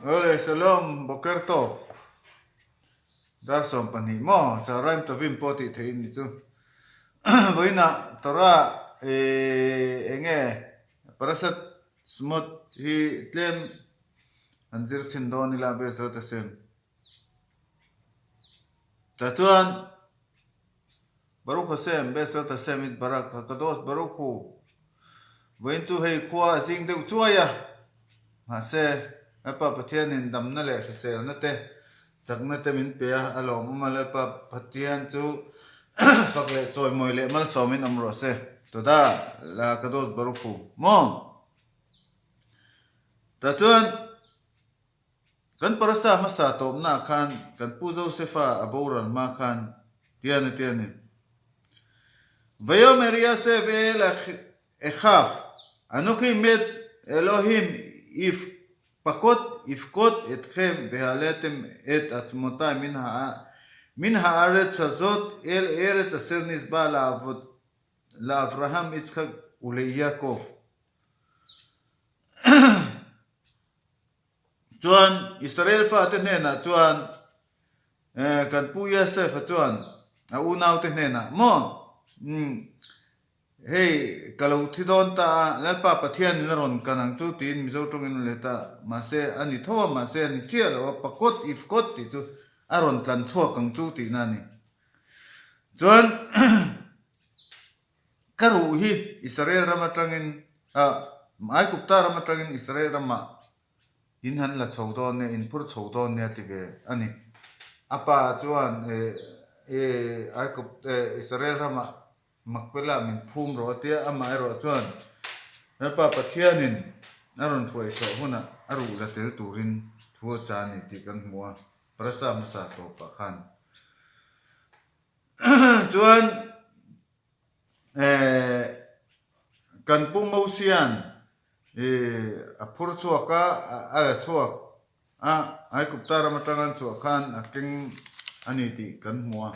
Awle Shalom Boker Tov Dar 12 maw Charaim Tovim pawh tih theih in ni chu Vawiinah Torah enge Parashat Shmot hi tlem an zir chhin dawn ila Be'ezrat Hashem Tah chuan Baruch Hashem, Be'ezrat Hashem Yitbarak, Hakadosh Baruch Hu. Vawiin chu hei khua a zing deuh chuai a, mahse Lalpa Pathianin damna leh hriselna te, chakna te min pe a, a lawmawm a, Lalpa Pathian chu fak leh chawimawi leh malsawmin awm rawh se. Toda la Kadosh Baruch Hu. Maw? Tah chuan. Kan parasa hmasa tawpnaah khan kan Pu Josefa a boral hma khan tian a ti a ni. Vayomer Yasef el Echav, Anochi met Elohim ifpakot ifkot etchem vehaletem et atzmotai min min haaretz hazot el eretz asher nishba laavraham Yitzchak uleYakov. Chuan Israel fate hnenah chuan kan pu Yosef-a chuan a unaute hnenah, Maw, hei ka lo thi dawn ta a, Lalpa Pathianin a rawn kan ang chu tiin Mizo tawngin a let a, mahse a ni tho a, mahse a ni chiah lo a, pakawt, ifkawt tih chu a rawn tlan chhuak ang chu tihna a ni. Chuan Ka ruh hi Israel ram atangin, ah, Aigupta ram atangin Israel ramah in han la chho dawn nia, in phur chho dawn nia ti ve a ni. A pa chuan, eh, eh, Aigupt, eh, Israel ramah Makpelah min phum rawh a tia, amah erawh chuan Lalpa Pathianin a rawn hruaihsawh hunah a ruh la tel turin thu a cha a ni tih kan hmu a, Parasa hmasa tawpah khan. Chuan kan Pu Mosia'n a phur chhuak a, a la chhuak a, Aigupta ram atanga an chhuah khan a keng a ni tih kan hmu a.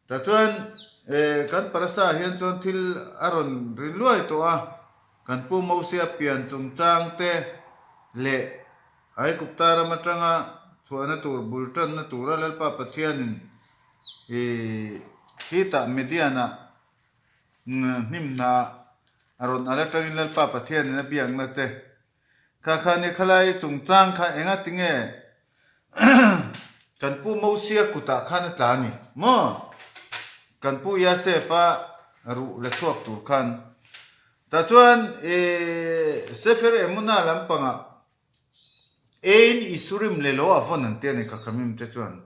Tah chuan kan Parasa hian chuan thil a rawn ri luai tawh a, kan Pu Mosia pian chungchang te leh Aigupta ram atanga chhuahna tur bul tanna tura Lalpa Pathianin i khitah Midian-ah hnimhna a rawn al atangin Lalpa Pathianin a biakna te kha kha ni khalai chungchang kha enga tinge kan pu Mosia kutah khan a tla a ni maw? Kan pu Yasef-a ruh la chhuak tur khan tah chuan i Sefer Emunah lampangah Ein Isurim leh lo a vawn an ti a ni ka khamim te chuan.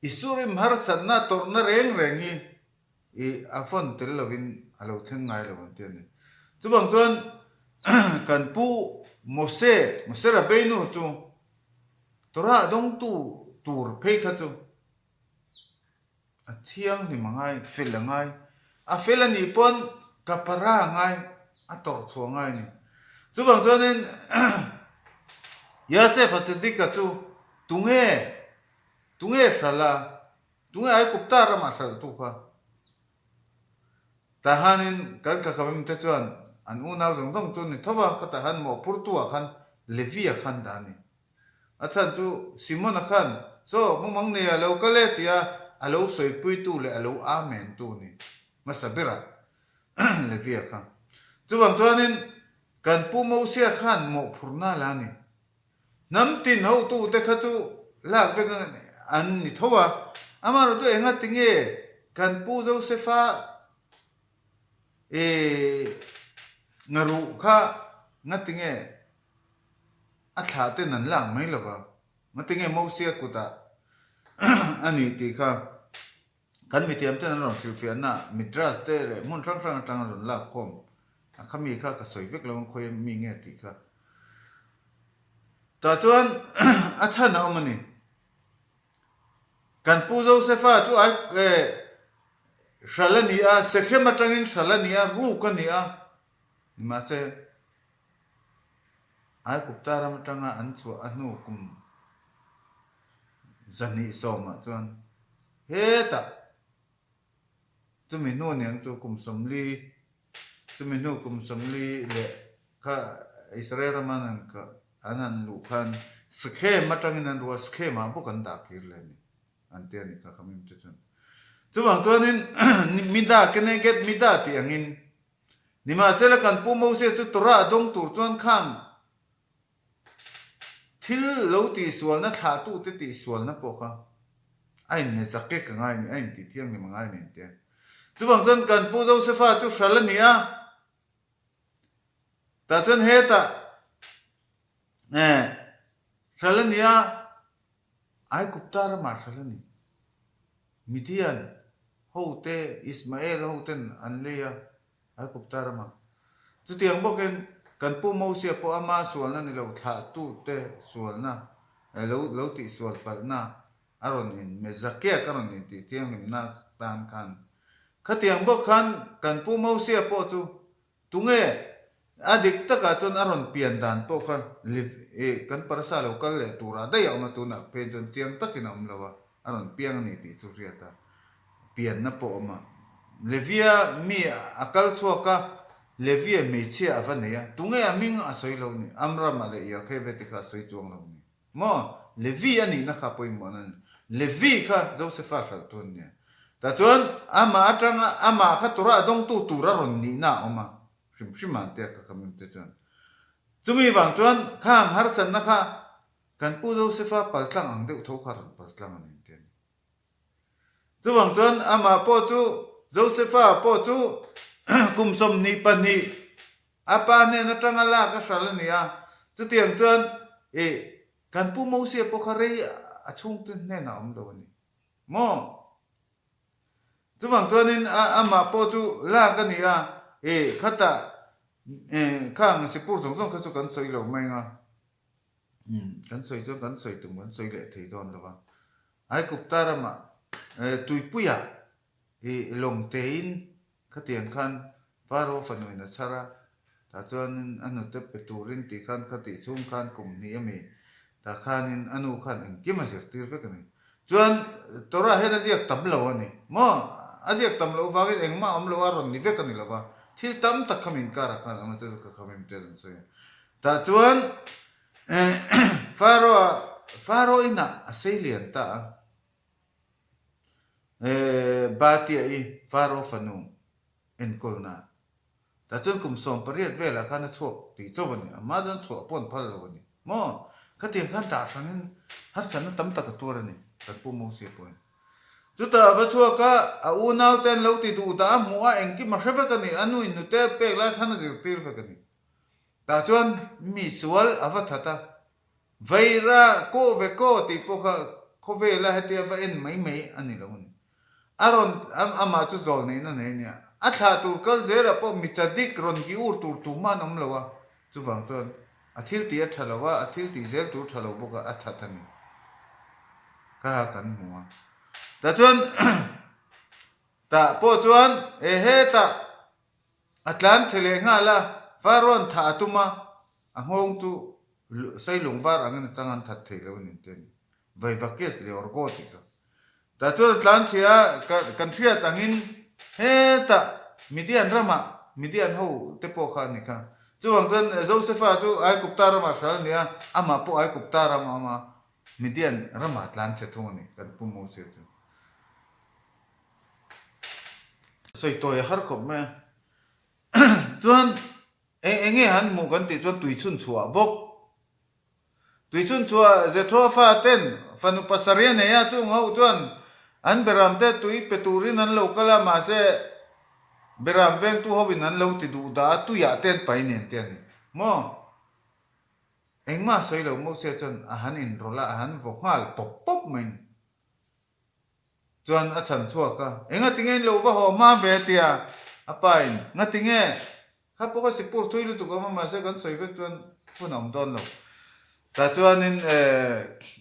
Isurim harsatna tawrhna reng reng hi i a vawn tel lovin a lo thleng ngai lo an ti a ni. Chuvang chuan kan pu Mose, Mose Rabbeinu chu Torah dawngtu tur phei kha chu A thianghlim a ngai, fel a ngai. A fel a nih pawn ka para a ngai, a tawrh chhuah a ngai a ni. Chuvang chuanin Yosef a Tzedika chu tunge, tunge hralh a, tunge Aigupta ramah hralh tu kha? Tahanin kan Kakavim te chuan an unau zawng zawng chu ni tho va, khatah khan mawhphurtu ah khan Levi-a khan dah a ni. A chhan chu Simona khan, Chaw, mumang nei a lo kal e tia a lo sawipuitu leh a lo Amen-tu ni hmasa bera Levia kha. Chuvang chuanin kan Pu Mosia khan mawhphurhna la ni. Hnam tin hotute kha chu lak vek an ni tho a, amaherawhchu enga tinge kan Pu Josefa ngaruh kha ngatinge A thlah ten an lak mai lo va, ngatinge Mosia kutah a ni tih kha kan mithiam ten an rawn hrilhfiahna Midrash te leh hmun hrang hrang atang an rawn lak khawm a kha mi kha ka sawi vek lo ang khawi mi nge tih kha. Tah chuan a chhan a awm a ni. Kan Pu Josefa chu ai hral a ni a, Sechem atangin hral a ni a, ruk a ni a, nimahse Aigupta ram atanga an chhuah a hnu kum zahnih sawmah chuan hetah chumi hnu aniang chu kum 40, chumi hnu kum 40 leh kha Israel rama an. an han luh khan Sikhem atangin an ru a, Sikhemah bawk an dah kir leh a ni, an ti a ni kha Khamim te chuan. Chuvang chuanin Mida Keneged Mida tih angin nimahsela kan pu Moses chu Torah a dawng tur chuan khang Thil lo tihsualna thlahtute tihsualna pawh kha a inne zak e ka ngai a ni, a intih thianghlim a ngai a ni an ti a. Chuvang chuan kan Pu Josefa chu hral a ni a, tah chuan hetah eh hral a ni a, Aigupta ramah hral a ni. Midian hote, Ismael hoten an lei a. Aigupta ramah. Chutiang bawkin kan Pu Mosia pawh ama sualna ni lo thlahtute sualna lo lo tihsual palhna a rawn in Mezakiak a rawn intih thianghlimna tan khan khatiang bawk khan kan Pu Mosia pawh chu tunge a dik takah chuan a rawn pian dan pawh kha kan parasa lo kal leh turah daih a awm a tunah phei chuan chiang takin a awm lo a. A rawn piang a ni tih chu hriat a, pianna pawh a awm a. Levia mi a kal chhuak a, Levia hmeichhia a va nei a, tunge a hming a sawi lo ni, Amrama leh Yocheved te kha a sawi chuang lo ni. Maw? Levi a nihna kha pawimawhna a ni. Levi kha Josefa hralh tu an nia. Tah chuan amah atanga amah kha Torah dawngtu tur a rawn nihna a awm a, hrim hrim an tia ka khamim te chuan. Chumi vang chuan khang harsatna kha Kan Pu Josefa paltlang ang deuh tho kha rawn paltlang a ni an ti a ni. Chuvang chuan amah pawh chu Josefa pawh chu kum 22 a pa hnen atanga lak a hral a ni a. Chutiang chuan ih kan Pu Mosia pawh kha rei a chhungte hnenah a awm lo a ni maw? Chuvang chuanin amah pawh chu lak a ni a, ih khatah khang sipur zawng zawng kha chu kan sawi lo mai ang a. Umm, kan sawi chuan kan sawi tum kan sawi leh thei dawn lo va. Aigupta ramah tuipuiah ih lawng tein khatiang khan Pharaoh fanuin a chhar a, tah chuanin a hnute pe turin tih khan khatih chhung khan kum hnih a mi, tah khanin a nu khan engkim a zirtir vek a ni. Chuan Torah hian a ziak tam lo a ni maw? A ziak tam loh vangin engmah awm lo a rawn ni vek a ni lo va, thil tam tak kha min karah khan awm a, chu chu ka khamim te an sawi a. Tah chuan Pharaoh Pharaoh inah a sei lian ta a, Batia-i Pharaoh fanu enkawlna. Tah chuan kum 18 velah khan a chhuak tih chauh a ni, amah chuan chhuah pawh an phal lo a ni. Maw? Khatiang khan dah hrangin harsatna tam tak a tuar a ni, kan Pu Mosia pawhin. Chutah a va chhuak a, a unaute an lo ti duh dah a hmuh a, engkim a hre vek a ni, a nu in nute pek lai khan a zirtir vek a ni. Tah chuan mi sual a va that a, Veira kaw ve kaw tih pawh kha khawvela hetia va en mai mai a ni lo a ni. A rawn amah chu zawl neihna nei a nia. A thlah tur kal zelah pawh mi chadik rawn gi ur tur tumah an awm lo a, chuvang chuan a thil tih a tha lo a, a thil tih zel tur tha lo bawk a, a that a ni. Kha kan hmu a. Tah chuan tah pawh chuan e hetah A tlan chhe leh nghal a, var rawn thah a tum a, a nghawng chu sailung var angin a chang an that thei lo a ni te a ni. Vaivakes leh Orgo tih kha. Tah chuan a tlan chhe a, kan hriat angin hetah Midian ramah Midian ho te pawh kha a ni kha. Chuvang chuan Josefa chu Aigupta ramah hral a ni a, amah pawh Aigupta ram a awm a, Midian ramah a tlan chhe thung a ni, kan Pu Moses chu. Sawi tawi a har khawp mai a. Chuan eng eng nge han hmuh kan tih chuan tui chhun chhuah bawk. Tui chhun chhuah Jethro fa ten fanu pasarih a nei a, chung ho chuan an beram te tui pe turin an lo kal a, mahse beram vengtu hovin an lo ti duh dah a, tuiah te an pai nen te a ni maw? Engmah sawi lo Mosia chuan a han inrawlh a, a han vaw nghal pawp pawp mai a ni. Chuan a chhan chhuak a, Enga tinge in lo va haw hma ve tia a pa in, Nga tinge? Kha pawh kha sipur thui lutuk awm a, mahse kan sawi vek chuan hun a awm dawn lo. Tah chuanin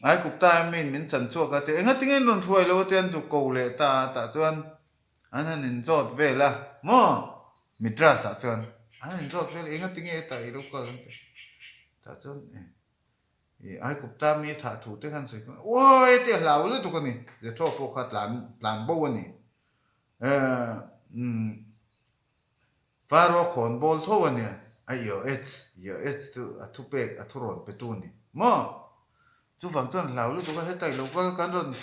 Aikupta miin min chhan chhuak a tia, Enga tinge in rawn hruai lo a tia an zuk ko leh ta a, tah chuan an han inzawt vel a, maw? Midrash ah chuan an han inzawt vel a, Enga tinge hetah i lo kal an ti. Tah chuan I Aikupta mi thah thu te khan sawi kha uai te hlau lutuk a ni. Jethro pawh kha tlan tlan bo a ni. Umm Pharaoh khawn bawl tho a nia. A Yoetz, Yoetz chu a thupek, a thurawn petu a ni maw? Chuvang chuan hlau lutuk a, hetai lo kal kan rawn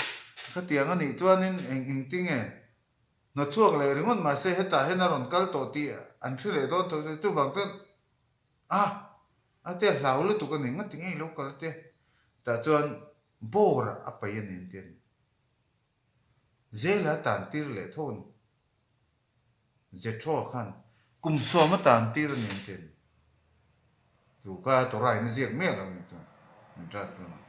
khatiang a nih chuanin eng engtinge hnawchhuak leh ringawt mahse hetah hian a rawn kal tawh tih an hre leh dawn tho chu chuvang chuan a a tia hlau lutuk a ni ngatinge i lo kal a tia tah chuan bawr ah a paih a ni an ti a ni. Zela tan tir leh tho a ni. Jethro khan kum sawma tan tir a ni an ti a ni. Chu kha Torah in a ziak miah lo ni chuan Midrash lamah.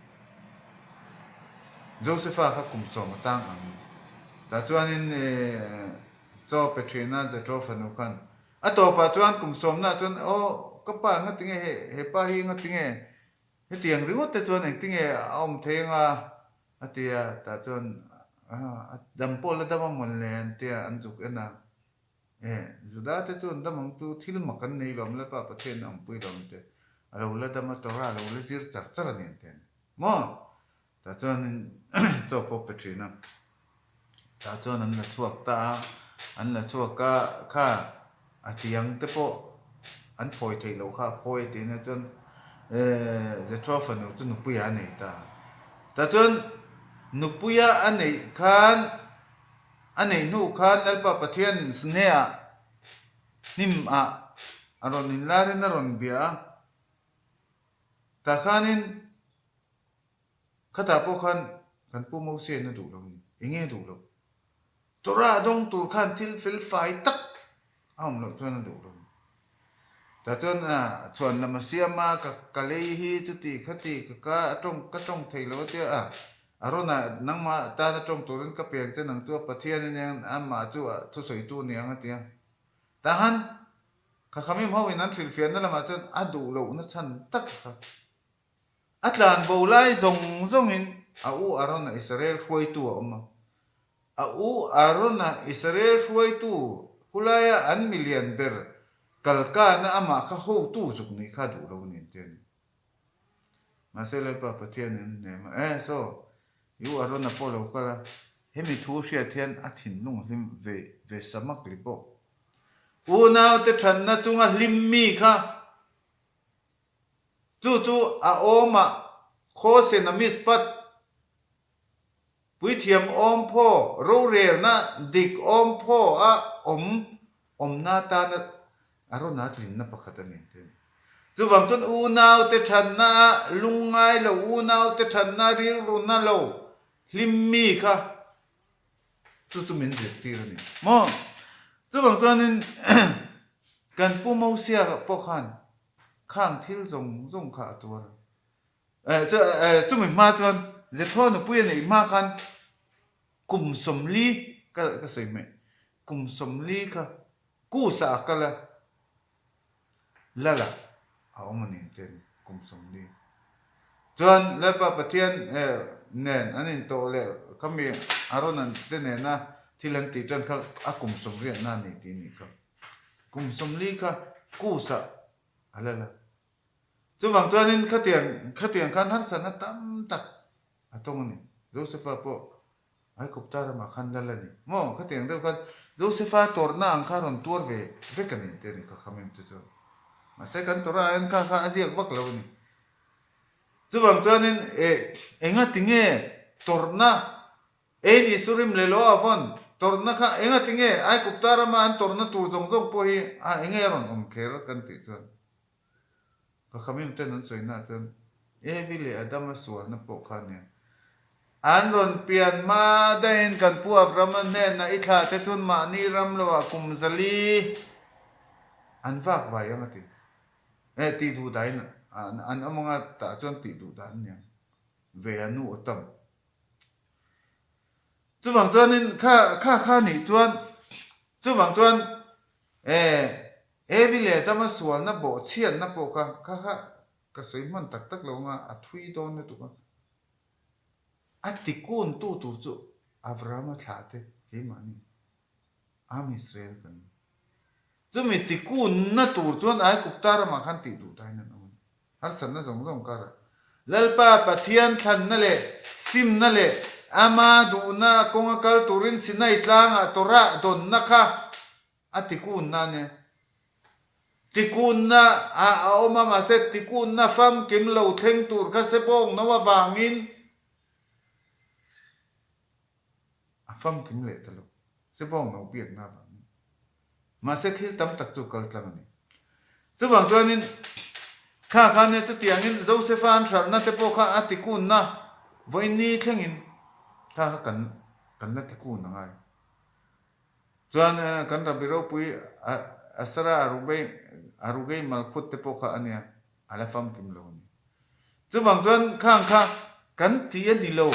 Josepha kha kum sawma tang ang a ni. Tah chuanin chaw pe thina Jethro fanu khan a tawpah chuan kum sawmnaah chuan aw ka pa ngatinge he pa hi ngatinge hetiang ringawt te chuan engtinge a awm thei anga A ti a, tah chuan a dam pawh la dam a mawn le an ti a, an zuk en a. E, Juda te chuan dam ang chu thil mak an nei lawm Lalpa Pathian a awmpui lawm te, a lo la dam a, Torah a lo la zir char char a ni an ti a ni maw? Tah chuanin chaw pawh pe thin a, tah chuan an la chhuak ta a, an la chhuak a, kha A tiang te pawh an phawi theih loh kha a phawi a tihna chuan Jethro fanu chu nupuia a nei ta. Tah chuan nupuia a neih khan a neih hnu khan Lalpa Pathian Sneha hnim ah a rawn inlar in a rawn bia a. Tah khanin khatah pawh khan kan Pu Mosiain a duh lo a ni. Enge a duh loh? Torah dawng tur khan thil fel fai tak a awm loh chuan a duh lo. Tah chuan chhuan lam a siam a, ka ka lei hi chuti khati ka ka a tawng ka tawng thei lo a tia a, Arona nangmah tana tawng turin ka piang che nang chu a Pathian a nia amah chu a thusawitu a ni ang a tia. Tah han ka khamim ho in an hrilhfiahna lamah chuan a duh lohna chhan tak kha A tlan bo lai zawng zawngin a u Arona Israel hruaitu a awm a. A u Arona Israel hruaitu khulaia an milian ber kalkana amah kha hotu zuk nih kha duh lo a ni an ti a ni. Mahse Lalpa Pathianin an hnem a, E saw, i u Arona pawh lo kal a, hemi thu hriat hian a thinlung a hlim ve ve samak li pawh. Unaute thatna chunga hlim mi kha Chu chu a awmah Khawsena Mizpat puithiam awmphaw rorelna dik awmphaw a awm awmna atana a rawn a tlinna pakhat a ni ang te. Chuvang chuan unaute thanna a lungngai lo, unaute thanna rilruna lo hlim mi kha Chu chu min zirtir a ni maw? Chuvang chuanin kan Pu Mosia pawh khan khang thil zawng zawng kha a tuar a. Chumi hma chuan Jethro nupui a neih hma khan kum 40 ka sawi hmeh, kum 40 kha Kusa a kal a. Lala a awm a ni ang che ni kum 40. Chuan Lalpa Pathian nen an intawh leh khami Aaron te nena thil an tih tan kha a kum sawmriatna a ni tih a nih kha. Kum 40 kha Kus ah a lal a. Chuvang chuanin khatiang khatiang khan harsatna tam tak a tawng a ni. Josepha pawh Aikupta ramah khan lal a ni maw? Khatiang deuh khan Josepha tawrhna ang kha rawn tuar ve vek a ni te a ni kha khamim te chuan. Mahse kan tawrh ah hian kha kha a ziak vak lo a ni. Chuvang chuanin eh enga tinge tawrhna Ein Isurim leh lo a vawn tawrhna kha enga tinge Aikupta rama an tawrhna tur zawng zawng pawh hi a enge a rawn awm kher kan tih chuan Ka khamim ten an sawi na chuan Evi leh Adama sualna pawh kha nia. An rawn pian hma daihin kan pu Abrahama hnenah i thlah te chuan mahni ram loah kum 400 an vak vai ang a ti. Eh tih duh dahin an awm anga tah chuan tih duh dan a nia. Ve a nu a tam. Chuvang chuanin kha kha kha nih chuan chuvang chuan eh Evi leh Adama sualna bawhchhiatna pawh kha kha kha ka sawi hman tak tak lo anga a thui dawn lutuk a. A tikun tu tur chu Abrahama thlah te keimahni Am Israel kan ni. Chumi tikunna tur chuan Aigupta ramah khan tih duh dahin an awm a ni. Harsatna zawng zawng karah Lalpa Pathian thlanna leh simna leh ama duhna kawnga kal turin Sinai tlangah Torah dawnna kha a tikun na ania. Tikunna a a awm a, mahse tikunna famkim lo thleng tur kha sebawng no avangin a famkim leh ta lo. Sebawng no biakna avangin. Mahse thil tam tak chu kal tlang a ni. Chuvang chuanin kha khan nia chutiangin Josefa an hralhna te pawh kha a tikunna vawiin thlengin kha kha kan kan la tikun a ngai. Chuan kan Rabbi ropui Asara Arubei Arugei Malkhut te pawh kha a nia, a la famkim lo a ni. Chuvang chuan khang kha kan ti a ni lo,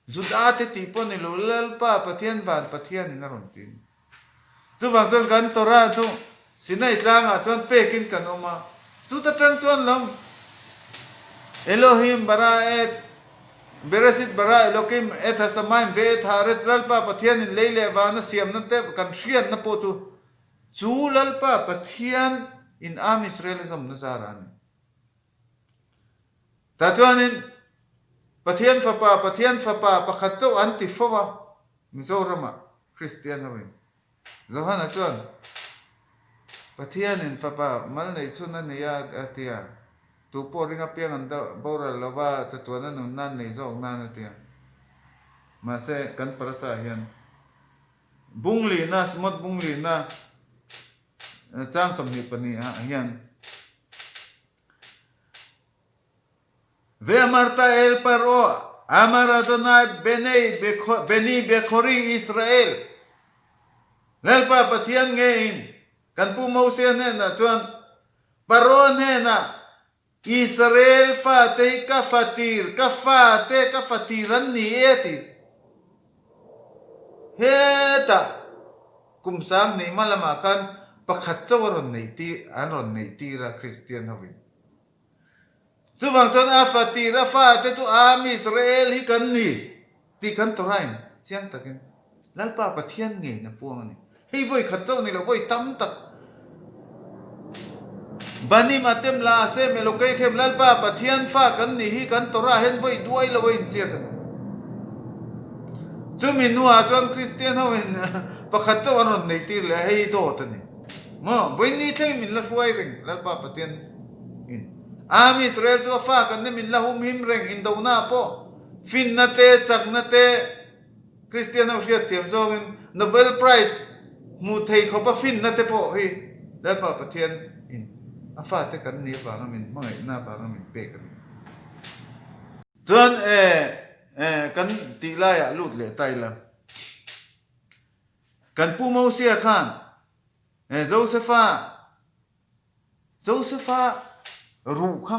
Juda te tih pawh a ni lo, Lalpa Pathian van Pathianin a rawn ti a ni. Chuvang chuan kan Torah chu Sinai tlangah chuan pekin kan awm a, chuta tang chuan lam Elohim bara et Bereshit bara Elokim et hasamaim ve et haaretz Lalpa Pathianin lei leh vana siamna te kan hriatna pawh chu chu Lalpa Pathian in Am Israel a zawmna zara a ni. Tah chuanin Pathian fapa Pathian fapa pakhat chauh an ti fo a Mizoramah Kristian hoin. Johana chuan, Pathianin fapa mal neih chhun a nei a, a ti a. Tu pawh ring apiang an boral lo va, chatuana nun nan nei zawk nan a ti a. Mahse, kan parasa hian Bunglihna, Smot Bunglihna chang 22 ah hian, Ve'amarta el Par'o, Amar Adonai Benei Beni Bekhori Israel, Lalpa Pathian ngeiin kan pu Mosia hnenah chuan Par'o hnenah Israel fate hi ka fatir, ka fate, ka fatir an ni e a ti. Hetah kum 2000 hma lamah khan pakhat chauh a rawn neih tir, an rawn neih tir a Kristian hoin. Chuvang chuan a fatir a fate chu Am Israel hi kan ni tih kan Torah-in chiang takin Lalpa Pathian ngeiin a puang a ni. Hei vawi khat chauh ni lo, vawi tam tak Banim Atem La Asem Elokeichem Lalpa Pathian fa kan ni hi kan Torah hian vawi duai lo a inchiak a ni. Chumi hnuah chuan Kristian hoin pakhat chauh an rawn nei tir leh a, hei hi dawt a ni. Maw? Vawi ni thlengin min la hruai reng Lalpa Pathian. In. Am Israel chu a fa kan ni min la hum him reng indona pawh finna te chakna te Kristian ho hriat thiam zawngin Nobel Prize hmuh thei khawpa finna te pawh hi Lalpa Pathian in a fate kan nih avanga min hmangaihna avanga min pek a ni. Chuan e kan tih laiah lut leh ta ila kan Pu Mosia khan Josepha Josepha ruh kha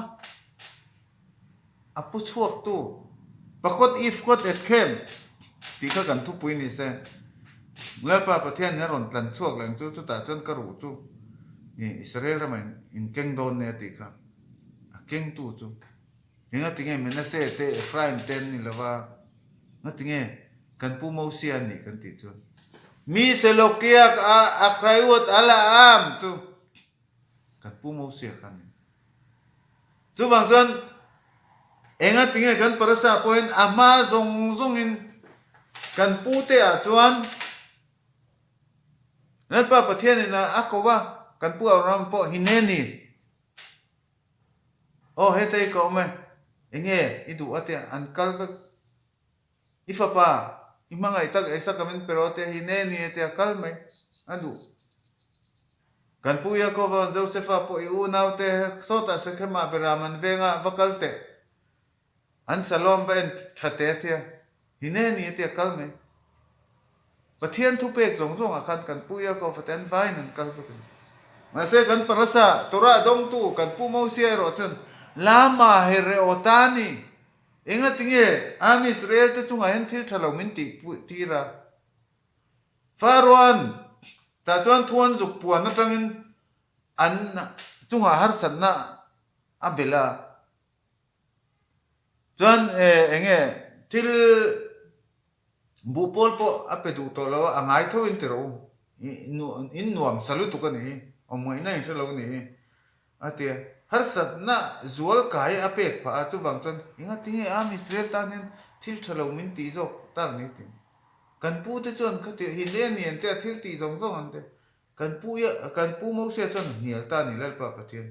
a pu chhuaktu Pakawt Ifkawt Etkem tih kha kan thupui ni se. Lalpa Pathian in a rawn tlan chhuak leh ang chu, chutah chuan ka ruh chu Israel ramah in keng dawn nia tih kha a kengtu chu. Engatinge Manasseh te Ephraim te an ni lova, ngatinge kan pu Mosia an nih kan tih chuan. Mi Selokiak a Akraiut a la am chu kan pu Mosia kha a ni. Chuvang chuan engatinge kan parasa pawhin a hma zawng zawngin kan pu te ah chuan Lalpa Pathianin a ko va, kan pu Abraham pawh Hineni. Aw heta i ka awm e, enge i duh a tia an kal vek. I fapa, i hmangaih tak Isaka min pe rawh a tia hi ne ni a tia kal mai a duh. Kan pu Jakoba Josefa pawh i unaute sawtah Sekhemah Beram an venga va kal teh. An Salom va en tha teh a tia, hi ne ni a tia kal mai. Pathian thupek zawng zawngah khan kan pu Yaakov te an vaiin an kal vek a ni. Mahse kan parasa Torah dawngtu kan pu Mosia erawh chuan Lama Hereotani, engatinge Am Israel te chungah hian thil tha lo min tih tir a? Faroan tah chuan thu an zuk puan atangin an chungah harsatna a belh a. Chuan eng nge thil buhpawl pawh a pe duh tawh lo a, a ngai tho in ti rawh u, in nuam sa lutuk a nih hi, awm ngaihna in hre lo a nih hi a ti a, harsatna zual kai a pek phah a, chuvang chuan engatinge Am Israel tan hian thil tha lo min tih zawk tak ni ti. Kan pu te chuan khatiang hi leng lian te a thil tih zawng zawng ang te. Kan pu kan pu Mosia chuan a hnial ta a ni Lalpa Pathian.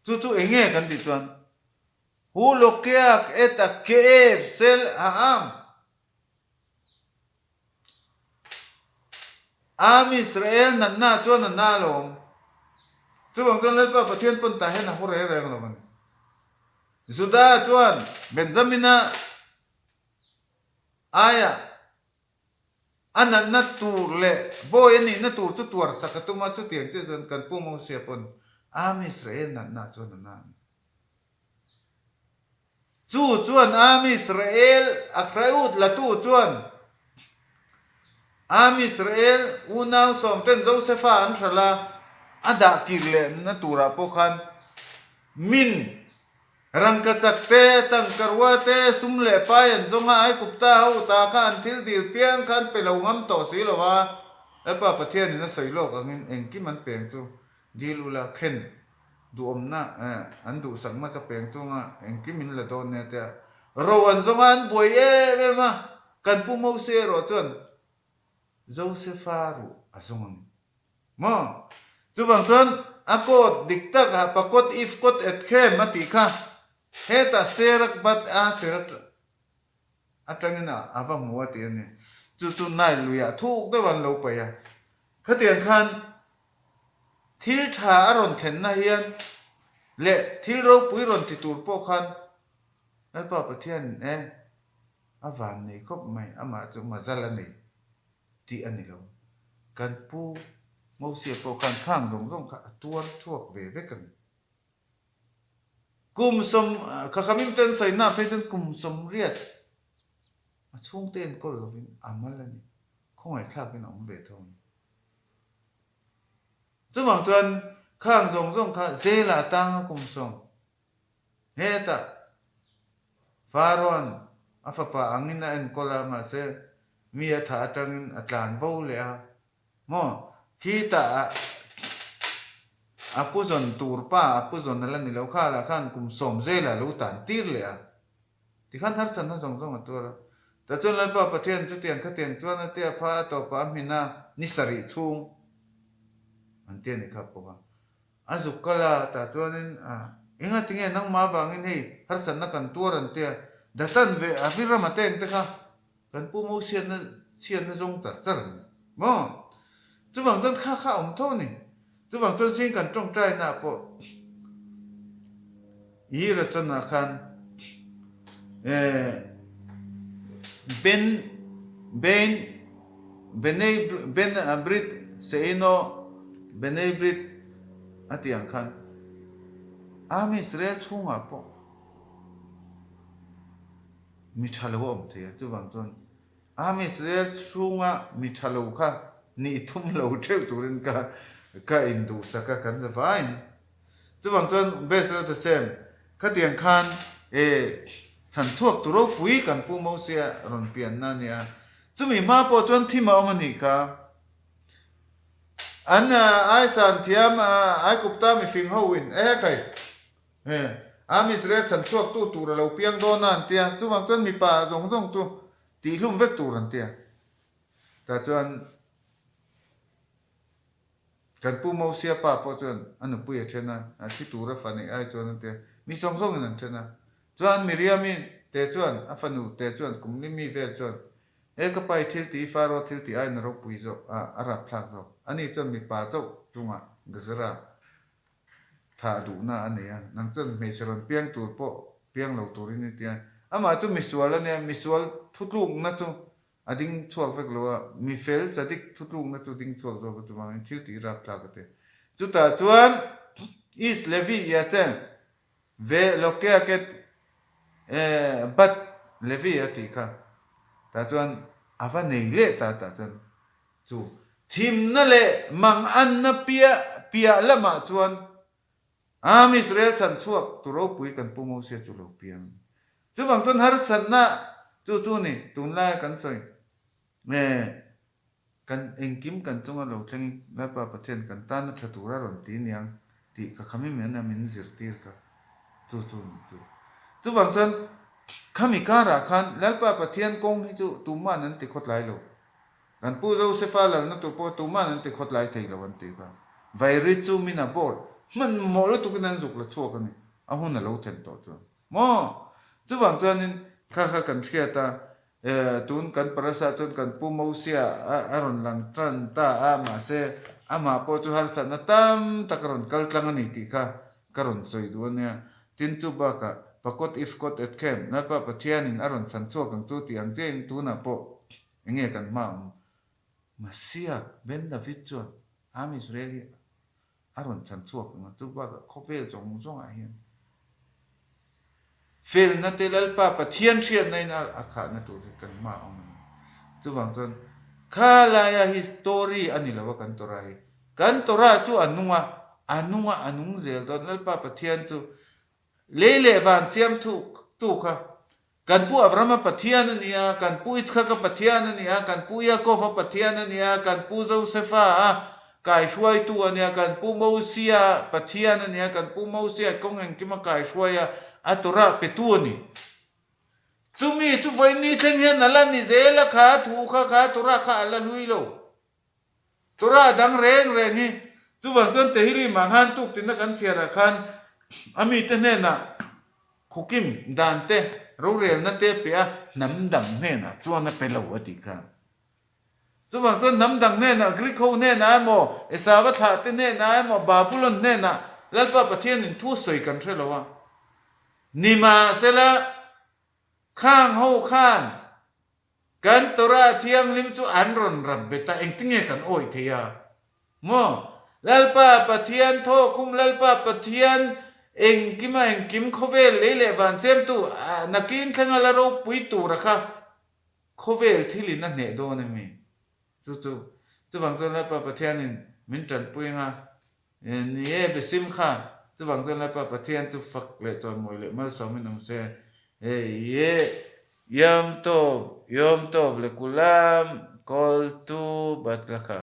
Chu chu eng nge kan tih chuan Hu lokeak et a ke'ev sel ha'am. Am Israel natna chuan a na alawm. Chuvang chuan Lalpa Pathian pawn tah hian a haw reng reng lo a ni. Juda chuan Benjamina aiah a natna tur leh bawi a nihna tur chu tuar sak a tum a, chutiang chiah chuan kan pu Mosia pawn Am Israel natna chuan a na a ni. Chu chuan Am Israel a hraiut latu chuan Am Israel unau sawmten Josefa an hralh a, a dah kir lehna turah pawh khan min rangkachak te, tangkarua te, sum leh pai an zawng a, Aigupta ho ta kha an thil dil piang kha an pe lo ngam tawh si lo a, Lalpa Pathianin a sawi lawk angin engkim an peng chu dil ula khen duhawmna an duhsakna ka peng chunga engkim in la dawn nia tia ro an zawng a, an buai em em a, kan pu Mose erawh chuan Josefa ruh a zawng a ni maw? Chuvang chuan a coat dik tak ah pakot if kot et khem a tih kha hetah serak bat a serat atangin a va hmu a tih a ni. Chu chu Nile luiah thuk deuh an lo paih a, khatiang khan Thil tha a rawn thlenna hian leh thil ropui rawn ti tur pawh khan Lalpa Pathian e a van nei khawp mai, amah chu mazal a nei tih a ni lo. Kan pu Mosia pawh khan khang zawng zawng kha a tuar chhuak ve vek a ni. Kum sawm, Khakhamim ten sawina phei chuan kum 80 a chhungte enkawl lovin a mal a ni, khawngaihthlakin a awm ve tho a ni. Chuvang chuan khang zawng zawng kha zela atanga kum sawm hetah Pharaoh-a'n a fapa angin a enkawl a, mahse mi a thah atangin a tlan vo leh a, maw khitah a a pu zawn tur pa a pu zawn a la ni lo kha lah khan kum 10 zela lo tan tir leh a. Tikhan harsatna zawng zawng a tuar a. Tah chuan Lalpa Pathian chutiang khatiang chuan a tia pha a tawpah a hmin a, ni sarih chhung an tia ni kha pawh a. A zuk kal a, tah chuanin a, enga tinge nangmah avangin hei harsatna kan tuar an tia, Datan ve a rilram a teng te kha kan pu mo chhiatna chhiatna zawng char char an ni maw? Chuvang chuan kha kha a awm tho a ni. Chuvang chuan zing kan tawngtaina ah pawh i rachanah khan eh Ben Ben Benei Ben Brit Seino Benei Brit a tih ang khan Am Israel chhungah pawh mi tha lo a awm thei a, chuvang chuan Am Israel chhunga mi tha lo kha nih thum lo theuh turin ka ka induhsak a kan za vaiin. Chuvang chuan best of the same khatiang khan e chhan chhuak tu ropui kan Pu Mosia rawn pianna a nia. Chumi hma pawh chuan thim a awm a nih kha. An aisan thiam Aikupta mifing ho in e khai. He, Am Israel chhan chhuak tu tur a lo piang dawn a an tia, chuvang chuan mipa zawng zawng chu tihhlum vek tur an tia. Tah chuan kan pu Mosia pa pawh chuan a nupui a then a, a thi tur a fa neih ai chuan an tia, mi zawng zawngin an then a. Chuan Miriami te chuan a fanu te chuan kum li mi vel chuan, He ka pai thil tih Pharaoh thil tih aiin a ropui zawk a, a rapthlak zawk. Ani chuan mipa chauh chungah Gazara Thah duhna a nei a, nang chuan hmeichhe rawn piang tur pawh piang lo turin i ti a. Amah chu misual a nia, misual thutlukna chu a ding chhuak vek lo a, mi fel chadik thutlukna chu ding chhuak zawk a, chuvangin thil tih rap tlak a ti. Chutah chuan East Levi ia che ve Lokeaket Bat Levi a tih kha tah chuan a va nei leh ta tah chuan Chu thimna leh manganna piah piah lamah chuan Am Israel chhan chhuak tu ropui kan Pu Mosia chu lo piang. Chuvang chuan harsatna chu chu ni tunlaia kan sawi nge kan engkim kan chunga lo thleng Lalpa Pathian kan tana tha tura rawn ti niang tih ka khami men a min zirtir kha chu chu ni chu. Chuvang chuan khami karah khan Lalpa Pathian kawng hi chu tuman an ti khawtlai lo. Kan Pu Josefa lalna tur pawh tuman an ti khawtlai thei lo an ti kha. Vairi chu min a bawr hmanhmawh lutukin an zuk la chhuak a ni. A hun a lo then tawh chuan. Maw? Chuvang chuanin kha kha kan hriat a, tun kan parasa chuan kan Pu Mosia a rawn lang tan ta a, mahse amah pawh chu harsatna tam tak a rawn kal tlang a ni tih kha ka rawn sawi duh a nia. Tin chu bakah Pakot Ifkot Etchem, Lalpa Pathianin a rawn chhan chhuak ang chu tih ang chiahin tunah pawh enge kan hma awm? Masiak Ben David chuan Am Israel hi a rawn chhan chhuak ang a, chu bakah khawvel zawng zawngah hian felna te Lalpa Pathian hriatna in a khahna tur hi kan hma awm a ni. Chuvang chuan kha laia hi story a ni lo a kan Torah hi. Kan Torah chu a nung a, a nung a, a nung zel dawn. Lalpa Pathian chu lei leh van siam tu kha Kan Pu Avrama Pathian a ni a, kan Pu Itzhaka Pathian a ni a, kan Pu Yaakova Pathian a ni a, kan Pu Josefa a kaihruaitu a ni a, kan Pu Mosia Pathian a ni a, kan Pu Mosia kawng engkima kaihruai a, a Torah petu a ni. Chumi chu vawiin thleng hian a la ni zel a, kha thu kha, kha Torah kha a la hlui lo. Torah dang reng reng hi chuvang chuan Tehillim ah khan tuktina kan chhiarah khan a mite hnenah khukim dan te rorelna te pe a hnam dang hnenah chuan a pe lo a tih kha. Chuvang chuan hnam dang hnenah Greek ho hnenah emaw Esava thlah te hnenah emaw Babulon hnenah Lalpa Pathianin thu sawi kan hre lo a. Nimahsela khang ho khan Kan Torah thianghlim chu an rawn rap bet a, engtinge kan awih thei a? Maw? Lalpa Pathian thawhkhum, Lalpa Pathian engkima engkim khawvel lei leh van siamtu nakin thlenga la ropui tura kha khawvel thilin a hneh dawn em mi? Chu chu, chuvang chuan Lalpa Pathianin min tanpui anga, Ni e, biasim kha, chuvang chuan Lalpa Pathian chu fak leh chawimawi leh malsawmin awm se. Ye, Yom Tov, Yom Tov le Kulam, Kol Tu Bat Lakha.